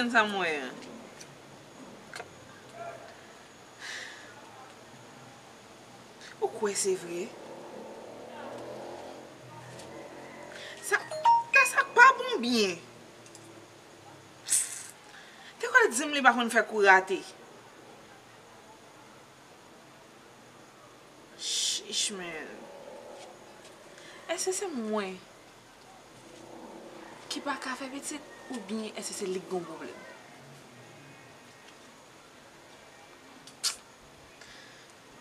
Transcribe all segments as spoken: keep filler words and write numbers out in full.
Sa m wè an. Ou kwè se vre? Sa, sa, sa pa bon byen. Te kwè l di m li pa konn fè kou rate. Chich, man. Èske se mwen ki pa ka fè pitit oubyen èske se li k gen pwoblèm?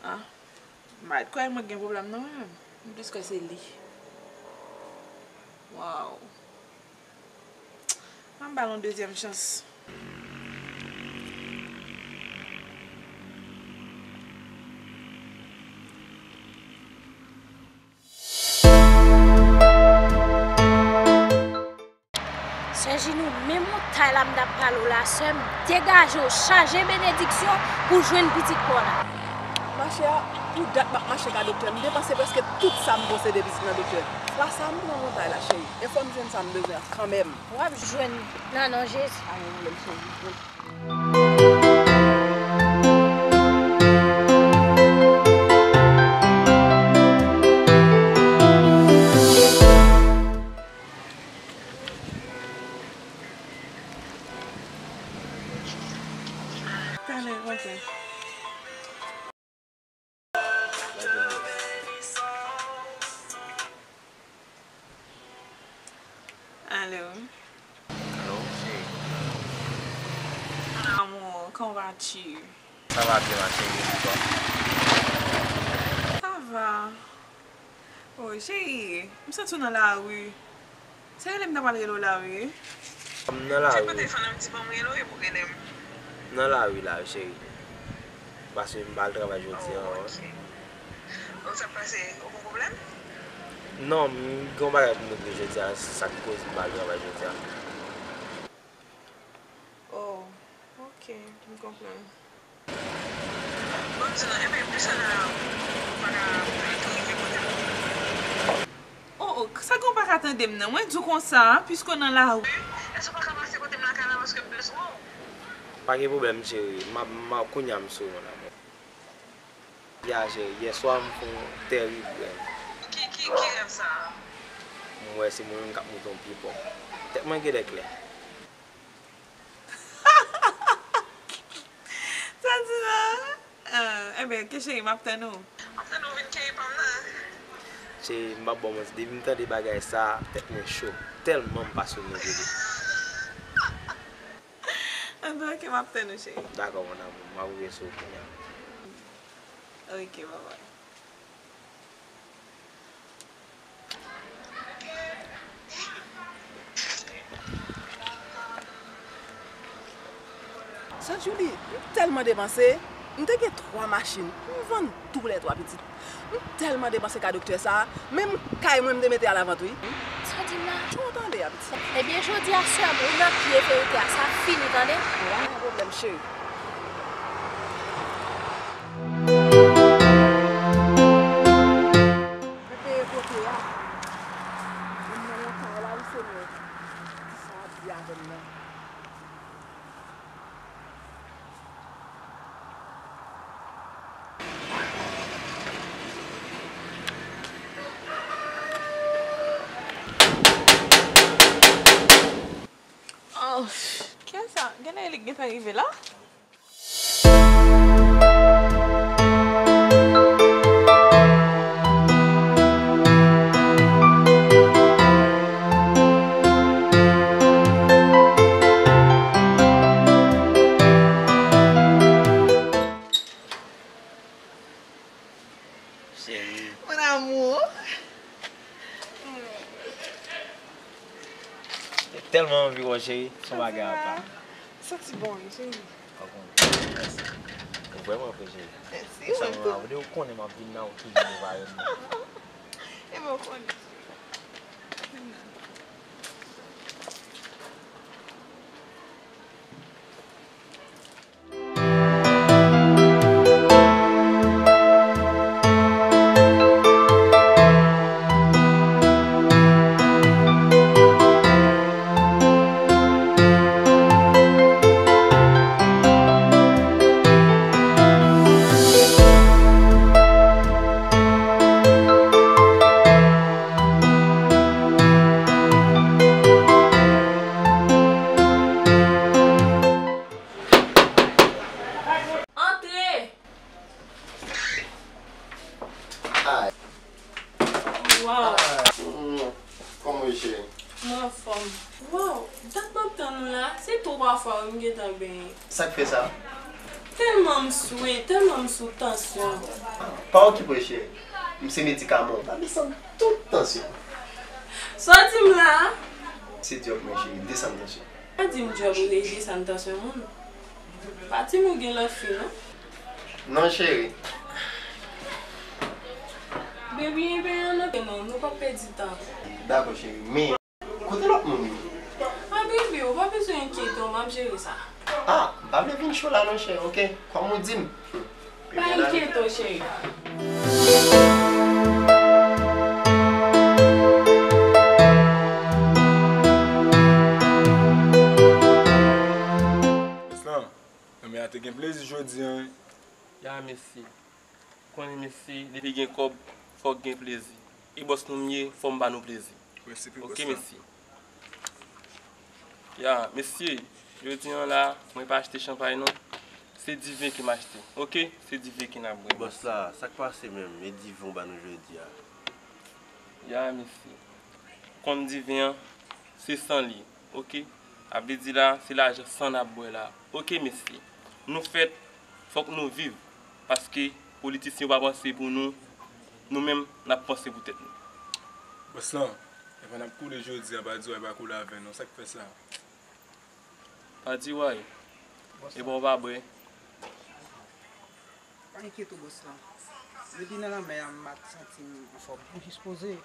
Ah, m pa t kwè mwen gen pwoblèm non mwen menm. M plis kwè se li. Waw. Ann ba l yon dezyèm chans. Sè Jinou, menm yon tay la m t ap pale w la, sè m, degaje w, chaje benediksyon pou w jwenn pitit pa w la. Mache a, pou dat m ap mache ka doktè, m depanse prèske tout sa m posede pitit nan doktè. La sa m pran yon tay la, cheri. E fò m jwenn sa m bezwen an kanmenm. W ap jwenn nan non Jezi. Pa gen pwoblèm, cheri. Talè, ok. Alo. Alo, cheri. Mon amour, comment vas-tu? Ça va bien, ma chérie, et toi? Ça va. Oh, cheri, m santi w nan lari. Se rele m ta pral rele w la, wi. M nan lari. Chèk mwen telefòn nan, m di ban m rele w epi w rele m. M nan lari la, cheri. Paske m pa al travay jodi a. Oh, ok. Donk, sa k pase? Ou gen pwoblèm? Non, m gen yon bagay pou m regle jodi a, se sa k koz m pa al travay jodi a. Oh, ok, m konprann. Bon, m di nou, enben, poukisa nan lari? Ou pa ka pito rive kote m? Oh, oh, sa gen w pa ka tande m nan? Mwen di w konsa, piske w nan lari. Èske w pa ka pase kote m lakay la paske m bezwen w? Pa gen pwoblèm, cheri. M ap, m ap, kounye a m sou wout la. Ya, cheri, yèswa m fè yon tèrib rèv. Ki, ki, ki rèv sa a? M wè se mwen menm k ap moute yon pye pòm. Tèt mwen genlè klè. Sa di la? Ah, enben, ke cheri, m ap tann ou. M ap tann ou vin keyi pòm nan. Cheri, m p ap ba w manti, depi m tande bagay sa a, tèt mwen cho. Tèlman m pa sonje vre. Anben, ok, m ap tann ou, cheri. Dakò, mon amour, m ap voye sou ou kounye a. Ok, bye bye. Sè Julie, m tèlman depanse, m te gen twa machin, m vann toulètwa pitit. M tèlman depanse ka doktè sa a, menm kay mwen m te mete alavant wi. Sa w di m la? Jan w tande a pitit. Ebyen jodi a sè m, ou nan pye verite a, sa fini tande. Wi, pa gen pwoblèm cheri. Mwen peye kote a. Mwen nan kay la wi Senyè. Sa ap di avè m nan. Oh, kiyès sa? Genlè li gentan rive la? Cheri. Mon amour. Mwen tèlman anvi wè w, cheri. Se yon bagay apa. Santi bon wi, cheri. Ou vrèman fre, cheri. Mèsi, mwen tou. Ou konnen m ap vin nan ou toujou, ou pa renmen. Ebyen, ou konnen. Waw. Ah, mm, kòman w ye, cheri? Mwen anfòm. Waw, dat m ap tann ou la, se twa fwa wi m gentan benyen. Sa k fè sa? Tèlman m swe, tèlman m sou tansyon. Ah, pa okipe w, cheri. M se medikaman w. Pa desann tout tansyon. Sa w di m la a? Se djòb mwen, cheri, desann tansyon. Pa di m djòb ou te desann tansyon moun. Pa di m ou gen lòt fi, non. Non, cheri. Baby, ebyen, ann antre non, nou p ap pèdi tan. Dakò, cheri, men kote lòt moun yo? Ah, baby, ou pa bezwen enkyete w, m ap jere sa. Ah, m pa vle vin cho la non, cheri, oke? Kòm ou di m. Pa enkyete w, cheri. Ruslan, nonm ya te gen plezi jodi a, wi. Ya, mesi. Konnen, mesi, depi gen kòb, fòk gen plezi. E bòs nou m ye, fò m ba nou plezi. Mèsi pi, bòs la. Oke, mesi. Ya, mesye, jodi a la, mwen pa achte chanpay non. Se diven ke m achte. Oke? Se diven ke n ap bwè. Bòs la, sa k pase menm? E diven w ba nou jodi a? Ya, mesye. Konn diven an, se san li. Oke? A vle di la, se lajan san n ap bwè la. Oke, mesye. Nou fèt, fòk nou viv. Paske politisyen yo pa panse pou nou, nou menm, n ap panse pou tèt nou. Bòs lan, epa n ap koule jodi a, pa di w pa koule avè nou. Sa k fè sa? Pa di w. Epa w pa bwè. Pa enkyete w, bòs lan. Depi nan lanmè a, m pa t santi m anfòm. M jis poze.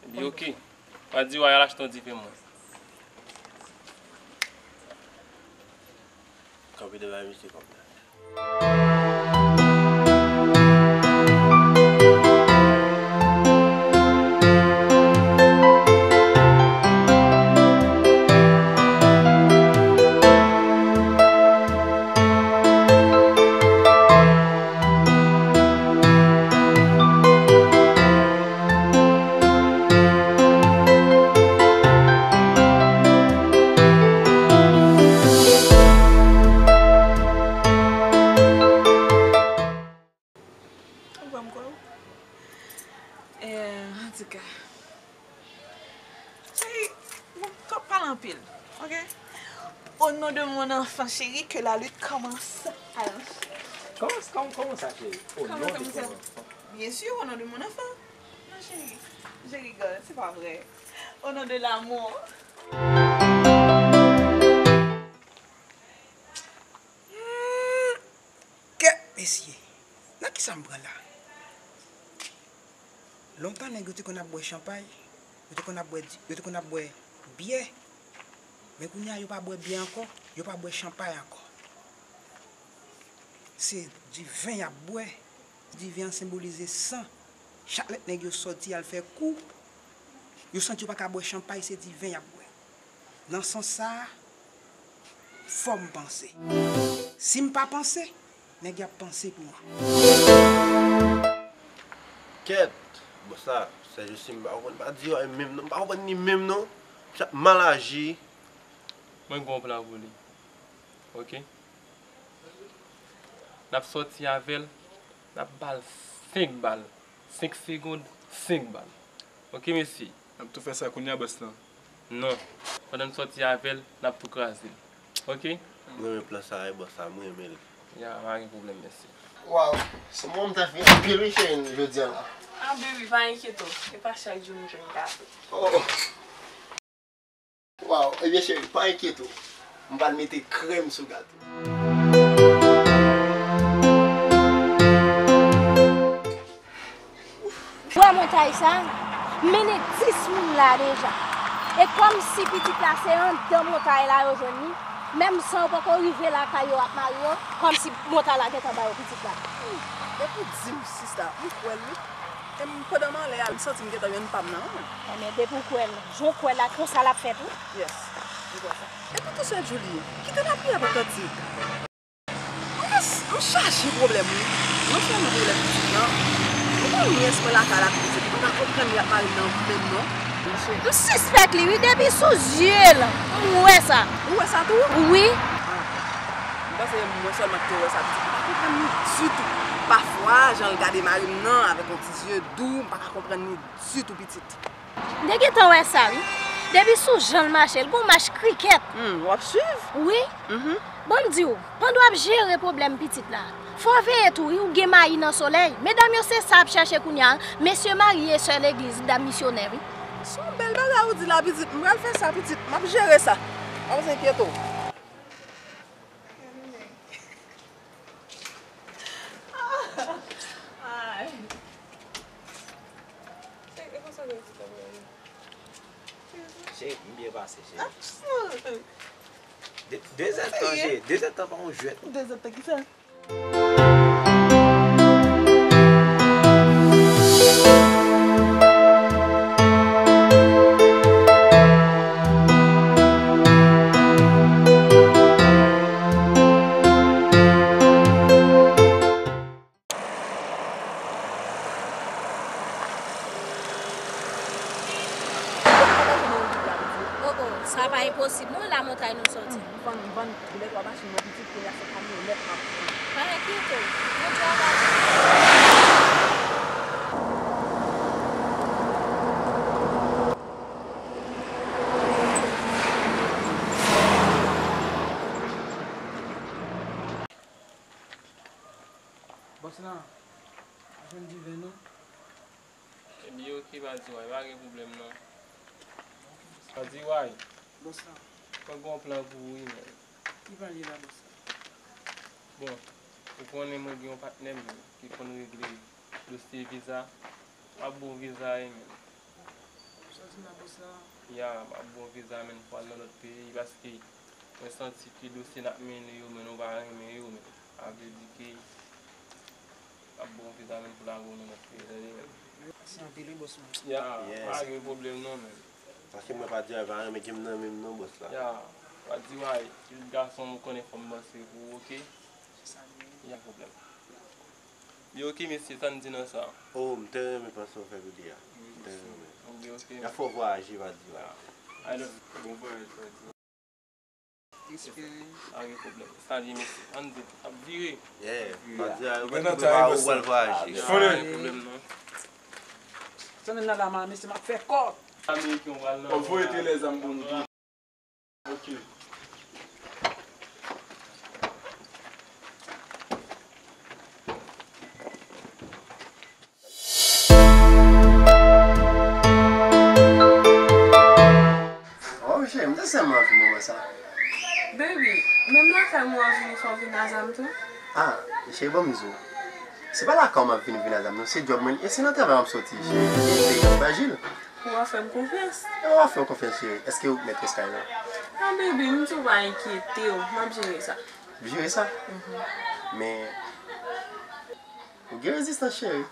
Ebyen, oke. Pa di w, al achte yon diven mwen. Kanpe devan misye kòm sa. Ou kwè m kwè w? Eh, antouka. Cheri, bon, twòp pale anpil, oke? Au nom de mon enfant chéri, que la lutte commence. Alon. Kòman, kòman, kòman sa, cheri? Au nom de mon enfant. Bien sûr, au nom de mon enfant. Non, chéri, je rigole, c'est pas vrai. Au nom de l'amour. Hmm, kèt, mesye, nan kisa m pran la? Lontan, nèg yo te konn ap bwè chanpay, yo te konn ap bwè di-, yo te konn ap bwè byè. Men kounye a, yo pa bwè byè ankò, yo pa bwè chanpay ankò. Se diven y ap bwè. Diven an senbolize san. Chak lè nèg yo sòti al fè kou, yo santi yo pa ka bwè chanpay, se diven y ap bwè. Nan sans sa a, fò m panse. Si m pa panse, nèg y ap panse pou mwen. Kèt! Bon sa, Sèjousi m pa konprann, pa di anyen menm non, m pa konprann li menm non. Misye ap mal aji. Mwen gen yon plan pou li. Oke? N ap sòti avè l, n ap ba l senk bal. Senk segonn, senk bal. Oke, mesye? N ap tou fè sa kounye a, bòs lan. Non. Pandan n sòti avè l, n ap tou kraze l. Oke? M renmen plan sa a wi, bòs la, m renmen l. Ya, pa gen pwoblèm, mèsi. Waw, se mwen m ta fè anpil wi, cheri, jodi a la. Ah, baby, pa enkyete w. E pa chak jou m jwenn gato. Oh. Waw, ebyen, cheri, pa enkyete w. M pral mete krèm sou gato. Ou wè montay sa? M mennen dis moun la deja. E kòmsi pitit la se anndan montay la yo jwenn li, menm san yo poko rive lakay yo ak mari yo, kòmsi montay la gentan ba yo pitit la. Depi w di m sista, m kwè l wi. E m, pandan m anlè a, m santi m gentan jwenn pa m nan men mwen. Enben, depi w kwè l, jan w kwè l la, konsa l ap fèt wi. Yes, m kwè sa. Epi tou sè Julie, kite l ap kriye pou kantik. Mwen, mwen chaje pwoblèm wi. Mwen sèlman pwoblèm pitit lan. Mwen pa nyès mwen lakay la pitit. Mwen pa konprann li ap mare m nan menm non. M sispèk li wi, depi sou zye l, m wè sa. Ou wè sa tou? Wi. Ah. M panse mwen sèlman ki te wè sa pitit. Mwen pa konprann li ditou. Pafwa, jan l gade mari m nan avèk yon ti zye dou, m pa ka konprann li ditou, pitit. M te gentan wè sa, wi. Depi sou jan l mache, l gon mach krikèt. Hmm, w ap swiv? Wi. Mhm. Ban m di w, pandan w ap jere pwoblèm pitit la, fò w veye tou, wi, ou gen mayi nan solèy. Medam yo se sa y ap chache kounye a, mesye marye, sè legliz, dam misyonè, wi. Se yon bèl bagay ou di la, pitit. M pral fè sa, pitit. M ap jere sa. Pa enkyete w. Ay. Cheri, m byen pase, cheri. De, dezèdtan, cheri, dezèdtan pa yon jwèt. Dezèdtan ki sa? Oh, oh, sa pa enposib non, lamontay nou sòti. M vann, m vann de twa machin mwen pitit, kounye a se kamyonèt m ap vann. Pa enkyete w, Bondye ap aji. Bòs la, pa jwenn diven non. Ebyen, oke, pa di why, pa gen pwoblèm non. Pa di why. Bòs la. Mwen gen yon plan pou ou, wi, men. Ki plan li la, bòs la? Bon, ou konnen mwen gen yon patnè m ki konn regle dosye viza. M ap ba w viza a, wi, men. Sa di m la, bòs la? Ya, m ap ba w viza, men, pou al nan lòt peyi, paske mwen santi ke dosye n ap mennen yo, men, ou pa renmen yo, men. Sa vle di ke m ap ba w viza, men, pou lage w nan lòt peyi, tande, men. Mèsi anpil, wi, bòs mwen. Ya, pa gen pwoblèm non, men. Paske mwen pa di a pa renmen ke m nan men m non, bòs la. Ya, pa di why, tout gason ou konnen fò m panse pou ou, oke? Se sa m ye. Ya, pwoblèm. Yo, oke, mesye, sa n di nan sa? Oh, m te renmen panse w fè videyo a. M te renmen. Oke, oke. Y ap fè w vwayaje, pa di why. Ay, bon vwayaj, pa di. Respè. Pa gen pwoblèm. Salye, mesye. Ann di, ap vire. Yeah. Pa di a, yo mèt prepare w pral vwayaje. Pa gen pwoblèm non. Zanmi m nan la, mesye, m ap fè kòb. Ameriken, w pral nan. W ap voye te lè zam pou nou tou. Ok. Oh, cheri, m te sèlman anvi moman sa. Baby, menm lakay mwen anvi fè w vin a zam tou? Ah, cheri, ban m di w. Se pa lakay w m ap vin, vin a zam, non, se djòb mwen, e se nan travay m ap soti, cheri. E peyi an frajil. Ou pa fè m konfyans? E w ap fè w konfyans, cheri. Èske ou mèt eskay la? Ah, baby, m di w pa enkyete w. M ap jere sa. Jere sa? Mhm. Men, ou gen rezistans, cheri.